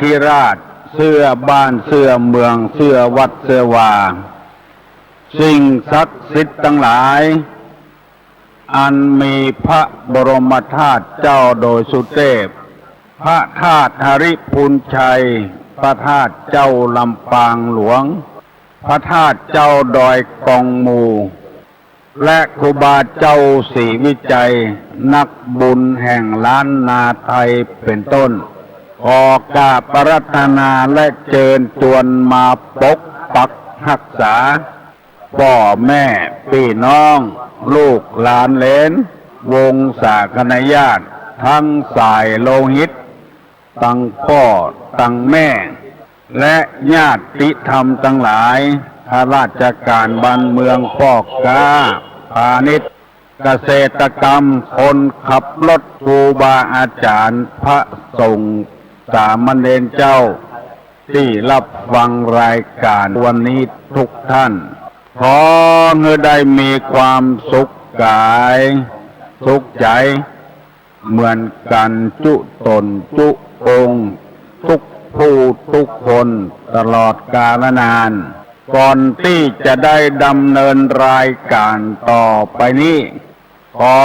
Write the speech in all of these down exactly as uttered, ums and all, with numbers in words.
ธิราช เสื้อบ้านเสื้อเมืองเสื้อวัดเสื้อวา สิ่งศักดิ์สิทธิ์ตังหลาย อันมีพระบรมธาตุเจ้าดอยสุเตพ พระธาตุหริภุญชัย พระธาตุเจ้าลำปางหลวง พระธาตุเจ้าดอยกองมู และครูบาเจ้าศรีวิชัย นักบุญแห่งล้านนาไทยเป็นต้น ขอกราบอาราธนาและเจิญจวนมาปกปักฮักษา ป้อแม่ปี้น้อง ลูกหลานเหลน วงศาคณาญาติ ตังสายโลหิต ตังป้อตังแม่ และญาติธรรมตังหลาย ข้าราชการบ้านเมือง ป้อก๊าพาณิชย์ เกษตรกรรม คนขับรถ ครูบาอาจ๋ารย์ พระสงฆ์ สามเณรเจ้า ตี้ฮับฟังรายก๋านวันนี้ทุกท่าน ขอหื้อได้มีความสุขก๋าย สุขใจ๋ เหมือนกั๋นจุ๊ต๋นจุ๊องค์ ทุกผู้ทุกคน ตลอดกาลนาน ก่อนตี้จะได้ดำเนินรายก๋านต่อไปนี้ ขอ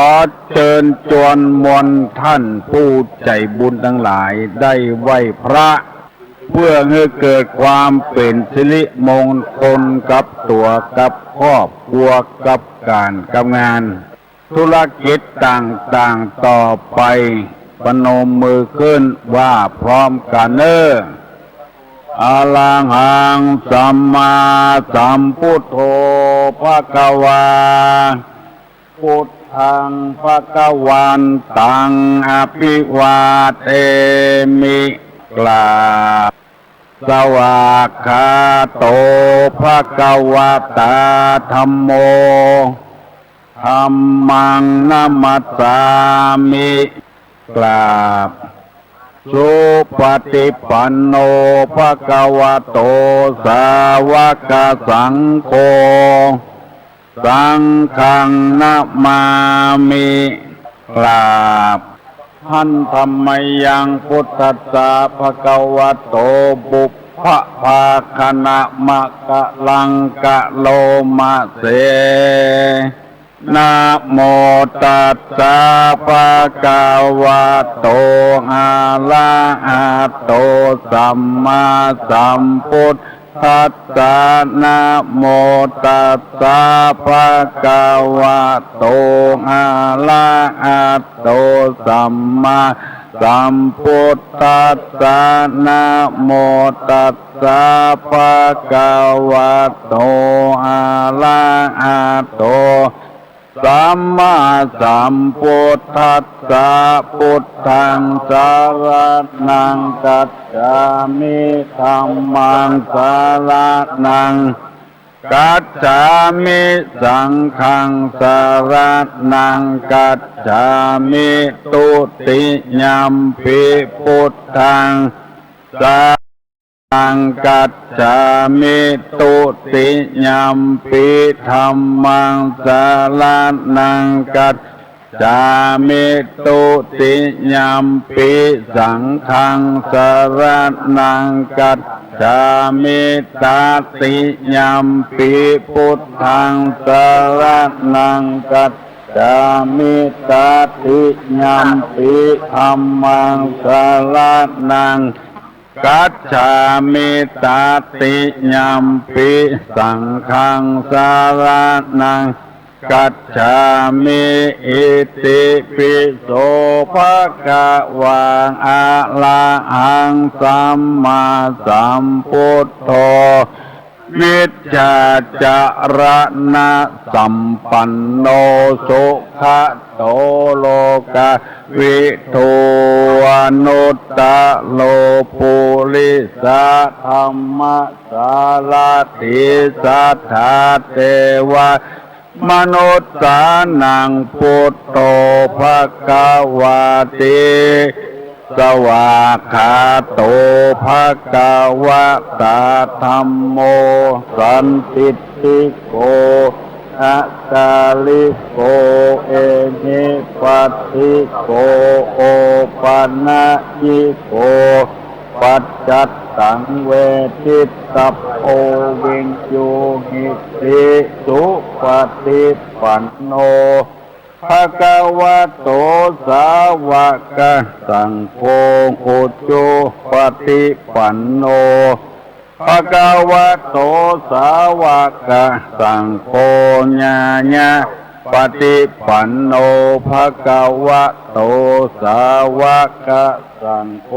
เจิญจวนมวลท่านผู้ใจ๋บุญตังหลายได้ไหว้พระ เปื้อหื้อเกิดความเป๋นสิริมงคลกับตั๋วกับครอบครัวกับก๋านกับงาน ธุรกิจต่างๆ ต่อไป ประนมมือขึ้นว่าพร้อมกั๋นเน่อ อะระหัง สัมมาสัมพุทโธ ภะคะวา พุทธัง ภะคะวันตัง อะภิวาเทมิ กราบ สวากขาโต ภะคะวะตา ธัมโม ธัมมัง นะมัสสามิ กราบ สุปะติปันโน ภะคะวะโต สาวะกะสังโฆ สังฆัง นะมามิ กราบ หันธะมะยัง พุทธัสสะ ภะคะวะโต ปุพพะภาคะนะมะกะลัง กะโลมะเส นะโมตัสสะ ภะคะวะโต อะระหะโต สัมมาสัมพุทธัสสะ นะโมตัสสะ ภะคะวะโต อะระหะโต สัมมาสัมพุทธัสสะ นะโมตัสสะ ภะคะวะโต อะระหะโต สัมมาสัมพุทธัสสะ พุทธัง สะระณัง กัจฉามิ ธัมมัง สะระณัง กัจฉามิ สังฆัง สะระณัง กัจฉามิ ทุติยัมปิ พุทธัง สะ ณัง กัจฉามิ ทุติยัมปิ ธัมมัง สะระณัง กัจฉามิ ทุติยัมปิ สังฆัง สะระณัง กัจฉามิ ตติยัมปิ พุทธัง สะระณัง กัจฉามิ ตติยัมปิ ธัมมัง สะระณัง กัจฉามิ ตติยัมปิ สังฆัง สะระณัง กัจฉามิ อิติปิโส ภะคะวา อะระหัง สัมมาสัมพุทโธ วิชชาจะระณะสัมปันโน สุขะโต โลกะวิทู อนุตตะโร ปุริสะธัมมะสารถิ สัทธาเทวะมนุสสานัง พุทโธ ภะคะวาติ สวากขาโต ภะคะวะตา ธัมโม สันทิฏฐิโก อะกาลิโก เอหิปัสสิโก โอปะนะยิโก ปัจจัตตัง เวทิตัพโพ วิญญูหิติ สุปฏิปันโน ภะคะวะโต สาวกสังโฆ อุจุปฏิปันโน ภะคะวะโต สาวกสังโฆ ญาญาปฏิปันโน ภะคะวะโต สาวกสังโฆ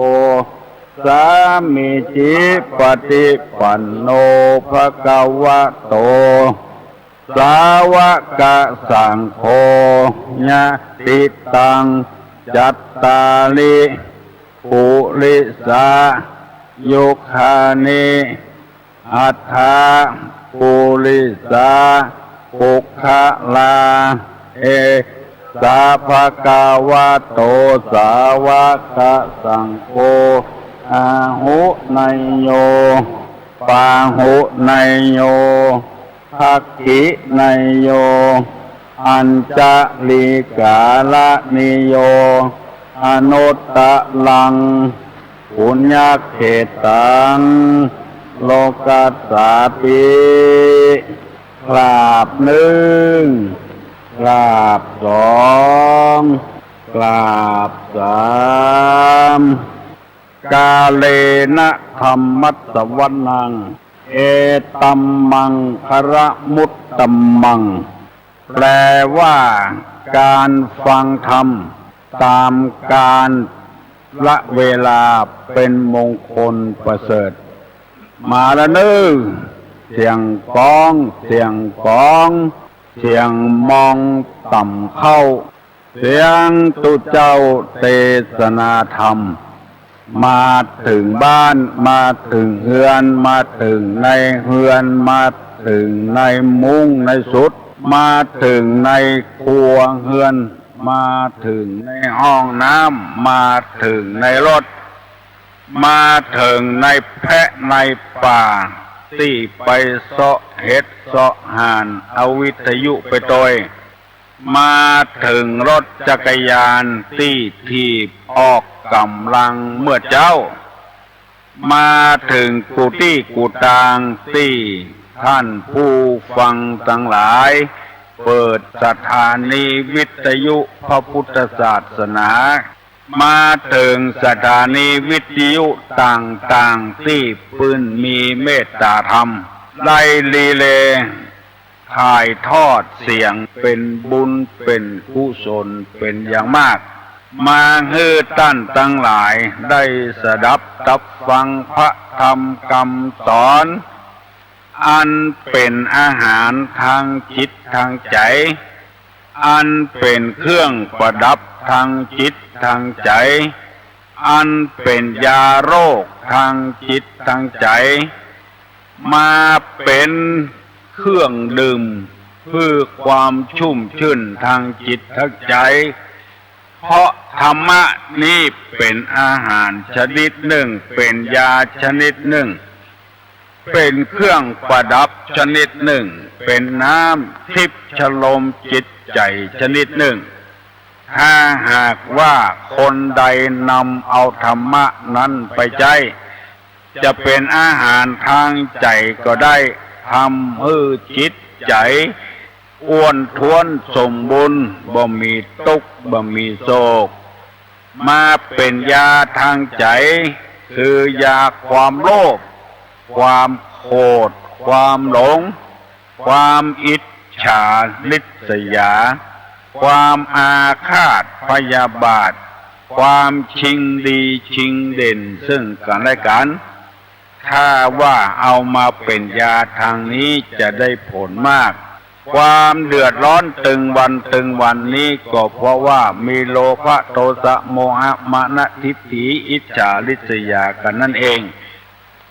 สามีจิปฏิปันโน ภะคะวะโต สาวกสังโฆ ญาติตัง จัตตาริ ปุริสา ยุคานิ อัฏฐะ ปุริสา ปุคคลา เอ สา ภะคะวะโต สาวกสังโฆ อาหุเนยโย ปาหุเนยโย ภักขิเนยโย อัญชลีกาละนิโย อนุตตรัง ปุญญเขตตัง โลกัสสาปิ กราบนึ่ง กราบสอง กราบสาม กาเลนะธัมมัสสวนัง เอตัมมังคะละมุตตมัง แปลว่า การฟังธรรมตามกาละเวลาเป็นมงคลประเสริฐ มาละเน่อ เสียงก้อง เสียงก๋อง เสียงมองต่ำเข้า เสียงตุ๊เจ้าเตสนาธรรม มาเถิงบ้าน มาเถิงเฮือน มาเถิงในเฮือน มาเถิงในมุ้งในสุด มาเถิงในครัวเฮือน มาเถิงในห้องน้ำ มาเถิงในรถ มาเถิงในแพะในป่า ตี้ไปเซาะเห็ดเซาะห่าน เอาวิทยุไปตวย มาเถิงรถจักรยานตี้ถีบออกก๋ำลังเมื่อเจ๊า มาเถิงกู้ตี้กู้ตางตี้ต้านผู้ฟังตังหลาย เปิดสถานีวิทยุพระพุทธศาสนา มาเถิงสถานีวิทยุต่างๆ ตี้ปื้นมีเมตตาธรรม ได้รีเลย์ ถ่ายทอดเสียงเป๋นบุญเป๋นกุศลเป๋นอย่างมาก มาหื้อต้านตังหลายได้สดับตับฟังพระธรรมกำสอน อันเป๋นอาหารตางจิตตางใจ๋ อันเป๋นเครื่องประดับตางจิตตางใจ๋ อันเป๋นยาโรคตางจิตตางใจ๋ มาเป๋นเครื่องดื่มเพื่อความชุ่มชื่นตางจิตตางใจ๋ เพราะธรรมะนี้เป๋นอาหารชนิดนึ่ง เป๋นยาชนิดนึ่ง เป๋นเครื่องประดับชนิดนึ่ง เป๋นน้ำทิพย์ชโลมจิตใจ๋ชนิดนึ่ง ถ้าหากว่าคนใดนำเอาธรรมะนั้นไปใจ๊ จะเป๋นอาหารตางใจ๋ก็ได้ ทำหื้อจิตใจ๋อ้วนท้วนสมบูรณ์ บ่มีตุ๊กข์ บ่มีโศก มาเป๋นยาตางใจ๋ คือยาความโลภ ความโขด ความหลง ความอิจฉาริษยา ความอาฆาตพยาบาท ความชิงดีชิงเด่นซึ่งกั๋นและกั๋น ถ้าว่าเอามาเป๋นยาตางนี้จะได้ผลมาก ความเดือดร้อนตึงวันตึงวันนี้ก็เพราะว่ามีโลภะโทสะโมหะมานะทิฏฐิอิจฉาริษยากั๋นนั่นเอง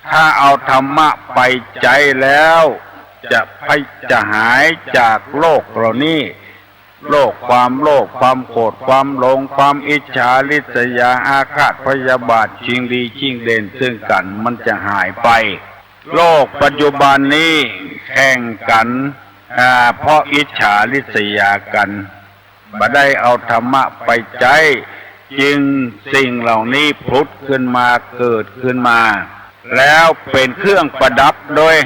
ถ้าเอาธรรมะไปใจ๊แล้ว จะไป จะหายจากโรคเหล่านี้ โรคความโลภ ความโขด ความหลง ความอิจฉาริษยา อาฆาตพยาบาท ชิงดีชิงเด่นซึ่งกั๋น มันจะหายไป โลกปัจจุบันนี้แข่งกั๋น อ่า เพราะอิจฉาริษยากั๋น บ่ได้เอาธรรมะไปใจ๊ จึงสิ่งเหล่านี้ผุดขึ้นมา เกิดขึ้นมา แล้วเป๋นเครื่องประดับโดย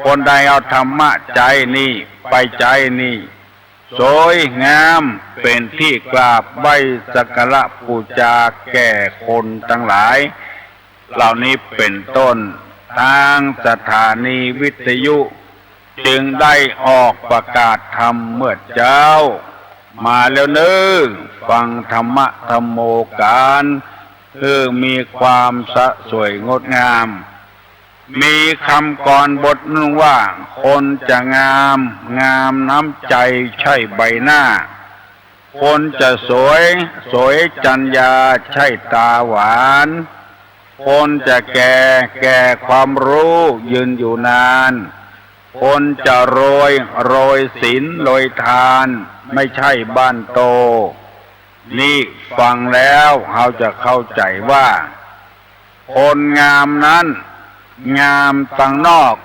คนใดเอาธรรมะใจ๊นี้ไปใจ๊นี้ สวยงาม เป๋นตี้กราบไหว้สักการะปู๋จาแก่คนตังหลาย เหล่านี้เป๋นต้น ตางสถานีวิทยุ จึงได้ออกประกาศธรรมเมื่อเจ๊า มาแล้วเน้อ ฟังธรรมะธัมโมกั๋น เออ มีความสะสวยงดงาม มีกำกลอนบทนึ่งว่า คนจะงาม งามน้ำใจ๋ใช่ใบหน้า คนจะสวย สวยจรรยาใช่ต๋าหวาน คนจะแก่ แก่ความฮู้ยืนอยู่นาน คนจะรวย รวยศีลรวยทาน ไม่ใช่บ้านโต นี่ฟังแล้วเฮาจะเข้าใจ๋ว่า คนงามนั้น งามตังนอก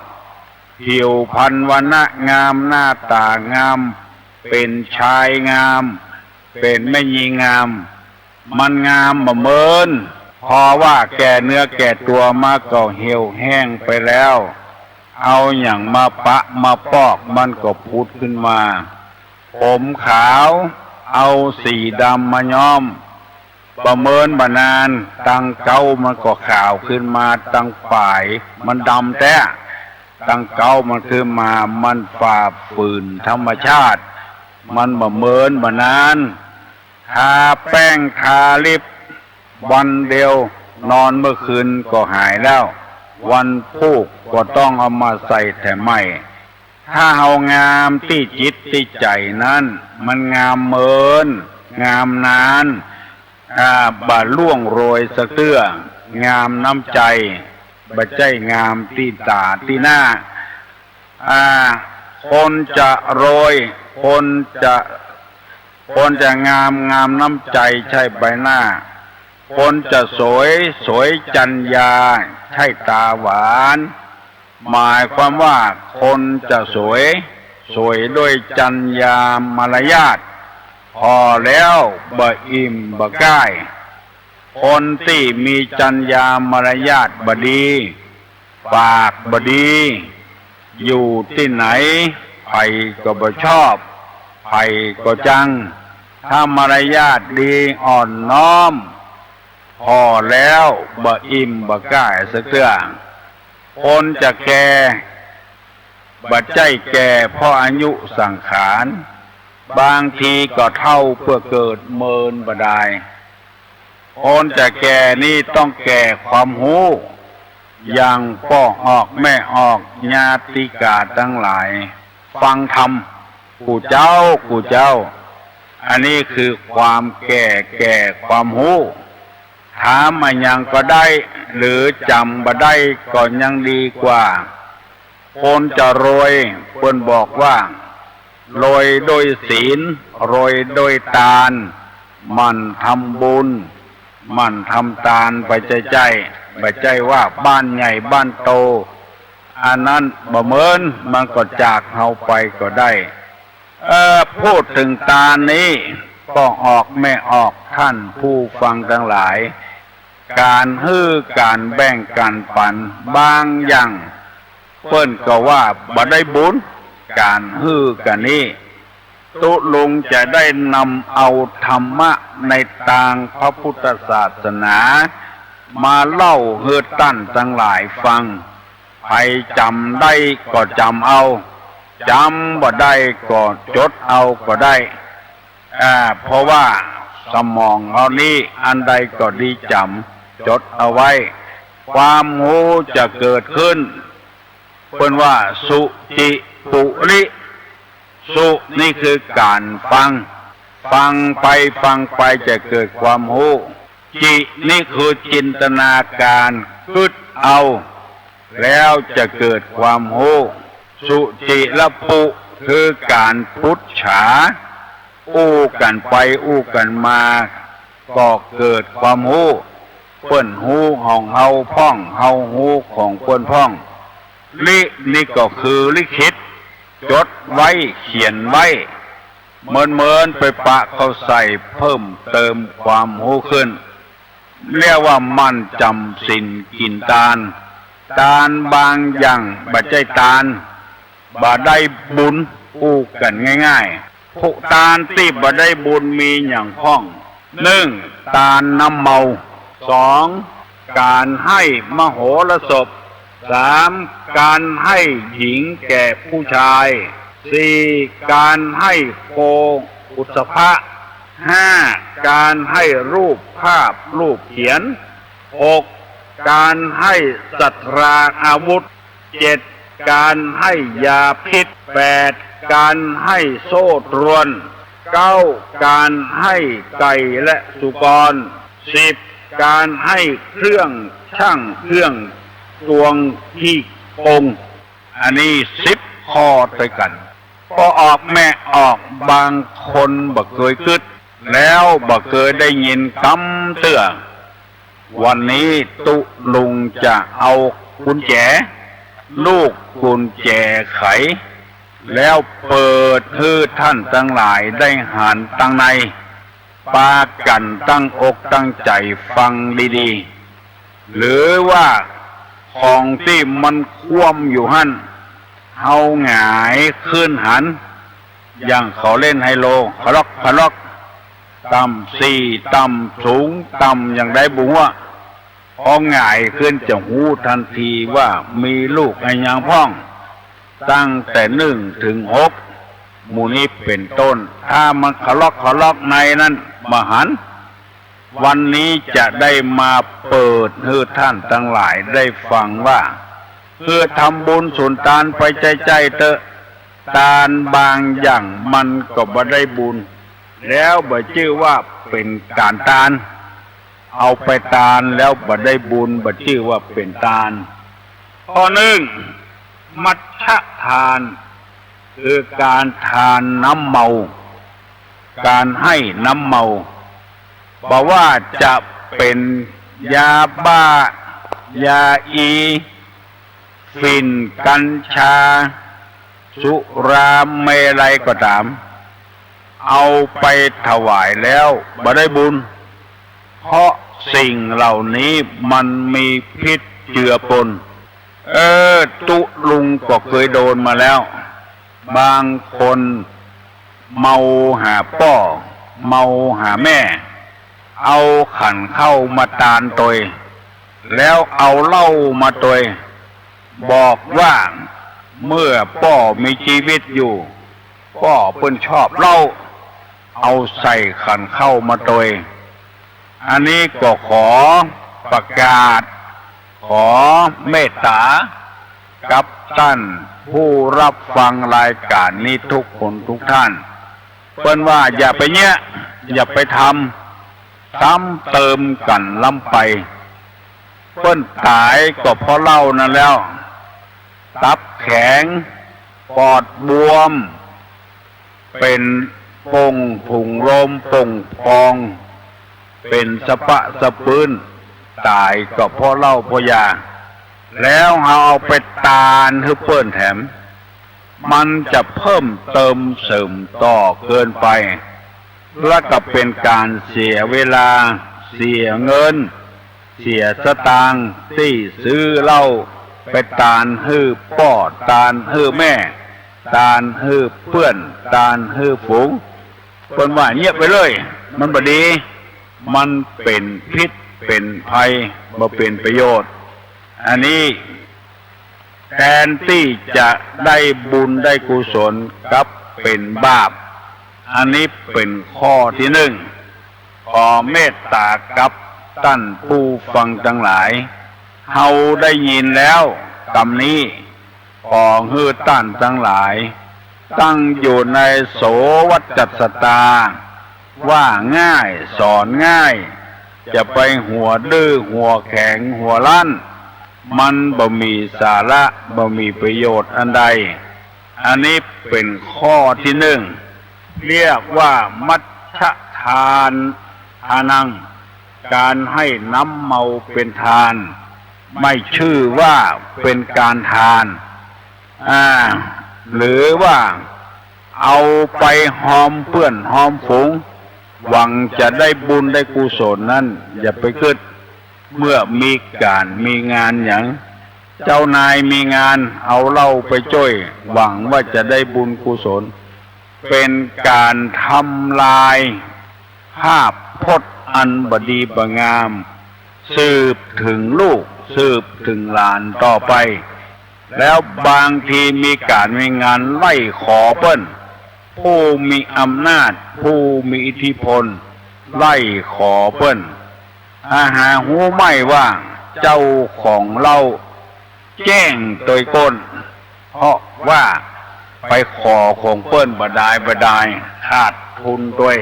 ผิวพรรณวรรณะงาม หน้าต๋างาม เป๋นชายงาม เป๋นแม่ญิงงาม มันงามบ่เหมือน เพราะว่าแก่เนื้อแก่ตั๋วมาก็เหี่ยวแห้งไปแล้ว เอาหยังมาปะมาปอกมันก็ผุดขึ้นมา ผมขาว เอาสีดำมาย้อม บ่เหมือนบ่นาน ตังเก๊ามันก็ขาวขึ้นมา ตังป๋ายมันดำแต๊ ตังเก๊ามันขึ้นมา มันฝ่าฝืนธรรมชาติ มันบ่เหมือนบ่นาน ทาแป้งทาลิปวันเดียวนอนเมื่อคืนก็หายแล้ว วันพูกก็ต้องเอามาใส่แถมใหม่ ถ้าเฮางามตี้จิตตี้ใจ๋นั้น มันงามเมิน งามนาน อ่า บ่ล่วงโรยสักเตื้อ งามน้ำใจ๋ บ่ใจ้งามตี้ต๋าตี้หน้า อ่า คนจะรวย คนจะ คนจะงาม งามน้ำใจ๋ใช่ใบหน้า คนจะสวย สวยจรรยาใช่ต๋าหวาน หมายความว่าคนจะสวย สวยด้วยจรรยามารยาท ผ่อแล้วบ่อิ่มบ่ก้าย คนตี้มีจรรยามารยาทบ่ดี ปากบ่ดี อยู่ตี้ไหน ใผก็บ่ชอบ ใผก็จัง ถ้ามารยาทดีอ่อนน้อม ผ่อแล้วบ่อิ่มบ่ก้ายสักเตื้อ คนจะแก่ บ่ใจ้แก่เพราะอายุสังขาร บางทีก็เฒ่าเปื้อเกิดเมินบ่ดาย คนจะแก่นี้ต้องแก่ความฮู้ อย่างป้อออกแม่ออก ญาติกาตังหลาย ฟังธรรม กู้เจ๊า กู้เจ๊า อันนี้คือความแก่ แก่ความฮู้ ถามอะหยังก็ได้ หรือจ๋ำบ่ได้ก็ยังดีกว่า คนจะรวย เปิ้นบอกว่า รวยด้วยศีล รวยด้วยตาน หมั่นทำบุญ หมั่นทำตานไปใจ้ๆ บ่ใจ้ว่าบ้านใหญ่บ้านโต อันนั้นบ่เหมือน มันก็จากเฮาไปก็ได้ เอ่อ พูดเถิงตานนี้ ป้อออกแม่ออก ท่านผู้ฟังตังหลาย ก๋านหื้อก๋านแบ่งก๋านปัน บางอย่างเปิ้นก็ว่าบ่ได้บุญ ก๋านหื้อก๋านนี้ ตุ๊ลุงจะได้นำเอาธรรมะในตางพระพุทธศาสนา มาเล่าหื้อต้านตังหลายฟัง ใผจ๋ำได้ก็จ๋ำเอา จ๋ำบ่ได้ก็จดเอาก็ได้ อ่า เพราะว่าสมองเฮานี้อันใดก็ดีจ๋ำ จดเอาไว้ ความฮู้จะเกิดขึ้น เปิ้นว่าสุจิปุริ สุนี่คือก๋านฟัง ฟังไปฟังไปจะเกิดความฮู้ จินี่คือจินตนาก๋าน กึ๊ดเอา แล้วจะเกิดความฮู้ สุจิระปุ คือก๋านปุจฉา อู้กั๋นไปอู้กั๋นมา ก็เกิดความฮู้ เปิ้นฮู้ของเฮาพ่อง เฮาฮู้ของเปิ้นพ่อง ลินี่ก็คือลิขิต จดไว้ เขียนไว้ เหมือนๆ ไปปะเขาใส่เพิ่มเติมความฮู้ขึ้น เรียกว่าหมั่นจ๋ำศีลกิ๋นตาน ตานบางอย่างบ่ใจ้ตาน บ่ได้บุญ อู้กั๋นง่ายๆ ผู้ตานตี้บ่ได้บุญมีหยังพ่อง นึ่ง ตานน้ำเมา สอง ก๋านให้มโหรสพ สาม ก๋านให้หญิงแก่ผู้ชาย สี่ ก๋านให้โคอุสสภะ ห้า ก๋านให้รูปภาพรูปเขียน หก ก๋านให้สัตราอาวุธ เจ็ด ก๋านให้ยาพิษ แปด ก๋านให้โซ่ตรวน เก้า ก๋านให้ไก่และสุกร สิบ ก๋านให้เครื่องชั่งเครื่องตวงขี้โกง อันนี้สิบข้อตวยกั๋น ปอออกแมะออก บางคนบ่เกยกึ๊ด แล้วบ่เกยได้ยินกำเตื้อ วันนี้ตุ๊ลุงจะเอากุญแจ ลูกกุญแจไข แล้วเปิดหื้อท่านตังหลายได้หันตังใน ปากั๋นตั้งอกตั้งใจ๋ฟังดีๆ หรือว่าของตี้มันคว่ำอยู่หั้น เฮาหงายขึ้นหัน อย่างเขาเล่นไฮโล ขะล็อกขะล็อก ต่ำสี่ ต่ำสูง ต่ำอย่างใดบ่ฮู้ พอหงายขึ้นจะฮู้ตันทีว่ามีลูกอะหยังพ่อง ตั้งแต่นึ่งเถิงหก หมู่นี้เป๋นต้น ถ้ามันขะล็อกขะล็อกในนั้นบ่หัน วันนี้จะได้มาเปิดหื้อท่านตังหลายได้ฟังว่า หื้อทำบุญสุนตานไปใจ้ๆ เต๊อะ ตานบางอย่างมันก็บ่ได้บุญ แล้วบ่จื้อว่าเป๋นก๋านตาน เอาไปตานแล้วบ่ได้บุญ บ่จื้อว่าเป๋นตาน ข้อนึ่ง มัชฌะทาน คือก๋านทานน้ำเมา ก๋านให้น้ำเมา บ่ว่าจะเป๋นยาบ้า ยาอี ฝิ่น กัญชา สุราเมรัยก็ต๋าม เอาไปถวายแล้วบ่ได้บุญ เพราะสิ่งเหล่านี้มันมีพิษเจือปน เออ ตุ๊ลุงก็เกยโดนมาแล้ว บางคนเมาหาป้อ เมาหาแม่ เอาขันข้าวมาตานตวย แล้วเอาเหล้ามาตวย บอกว่าเมื่อป้อมีจีวิตอยู่ ป้อเปิ้นชอบเหล้า เอาใส่ขันข้าวมาตวย อันนี้ก็ขอประกาศ ขอเมตต๋ากับต้านผู้ฮับฟังรายก๋านนี้ทุกคนทุกท่าน เปิ้นว่าอย่าไปเยียะ อย่าไปทำ ซ้ำเติมกั๋นล้ำไป เปิ้นต๋ายก็เพราะเหล้านั้นแล้ว ตับแข็ง ปอดบวม เป๋นโป่งถุงลมโป่งพอง เป๋นสะปะสะปื้น ต๋ายก็เพราะเหล้าเพราะยา แล้วเฮาเอาไปตานหื้อเปิ้นแถม มันจะเพิ่มเติมเสริมต่อเกินไป แล้วก็เป๋นก๋านเสียเวลา เสียเงิน เสียสตางค์ตี้ซื้อเหล้าไปตานหื้อป้อ ตานหื้อแม่ ตานหื้อเปื้อน ตานหื้อฝูง เปิ้นว่าเยียะไปเลย มันบ่ดี มันเป๋นพิษเป๋นภัย บ่เป๋นประโยชน์ อันนี้ แตนตี้จะได้บุญได้กุศลกลับเป๋นบาป อันนี้เป๋นข้อตี้นึ่ง ขอเมตต๋ากับต้านผู้ฟังตังหลาย เฮาได้ยินแล้วกำนี้ ขอหื้อต้านตังหลาย ตั้งอยู่ในโสวัจจัสตา ว่าง่ายสอนง่าย จะไปหัวดื้อหัวแข็งหัวรั้น มันบ่มีสาระ บ่มีประโยชน์อันใด อันนี้เป๋นข้อตี้นึ่ง เรียกว่ามัชฌะทานัง ก๋านให้น้ำเมาเป๋นทาน ไม่ชื่อว่าเป๋นก๋านทาน อ่า หรือว่า เอาไปฮอมเปื้อนฮอมฝูง หวังจะได้บุญได้กุศลนั้น อย่าไปกึ๊ด เมื่อมีก๋านมีงานหยัง เจ้านายมีงาน เอาเหล้าไปจ้วย หวังว่าจะได้บุญกุศล เป๋นก๋านทำลายภาพพจน์อันบ่ดีบ่งาม สืบเถิงลูก สืบเถิงหลานต่อไป แล้วบางทีมีก๋านมีงานไล่ขอเปิ้น ผู้มีอำนาจ ผู้มีอิทธิพล ไล่ขอเปิ้น อาหาฮู้ไหม้ว่าเจ้าของเหล้าแจ้งตวยก้น เพราะว่าไปขอของเปิ้นบ่ดายบ่ดาย ขาดทุนตวย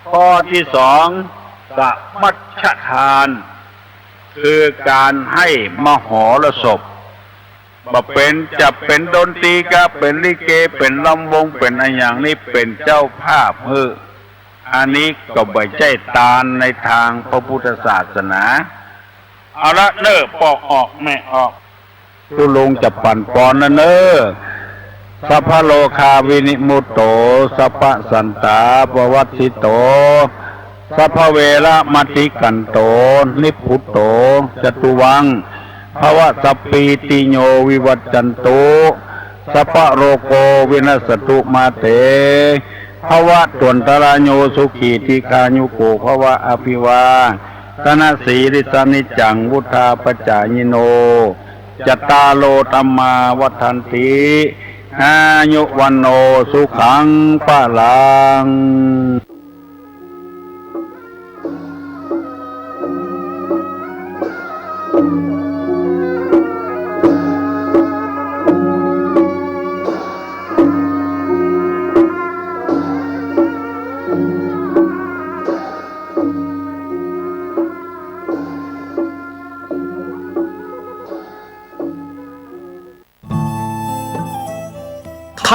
ข้อตี้สอง สมัชฌทาน คือก๋านให้มหรสพ บ่เป๋นจะเป๋นดนตรีกา เป๋นลิเก เป๋นลำวง เป๋นอะหยังนี้ เป๋นเจ้าภาพหื้อ อันนี้ก็บ่ใจ้ตานในตางพระพุทธศาสนา เอาละเน่อ ป้อออกแม่ออก ตุ๊ลุงจะปั๋นปอนนะเน่อ สัพพะโรคาวินิมุตโต สัพพะสันตาปวัสสิโต สัพพะเวระมะติกันโต นิพพุตโต จตุวัง ภวะ สัพพีติโยวิวัจจันตุ สัพพะโรโกวินัสสตุมาเต ภวะตวันตะราโยสุขีทีฆายุโกภวะ อภิวาทะนะสีลิสสะนิจจังวุฑฒาปะจายิโน จัตตาโรธัมมาวัฑฒันติ อายุวัณโณสุขังพะลัง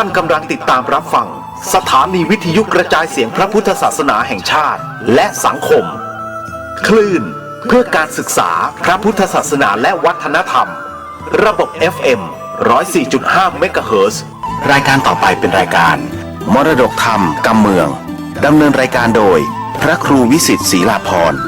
ท่านกำลังติดตามรับฟังสถานีวิทยุกระจายเสียงพระพุทธศาสนาแห่งชาติและสังคม คลื่นเพื่อการศึกษาพระพุทธศาสนาและวัฒนธรรม ระบบ เอฟ เอ็ม ร้อยสี่จุดห้า เมกะเฮิรตซ์ รายการต่อไปเป็นรายการมรดกธรรมกำเมือง ดำเนินรายการโดยพระครูวิสิทธิ์ศรีลาภรณ์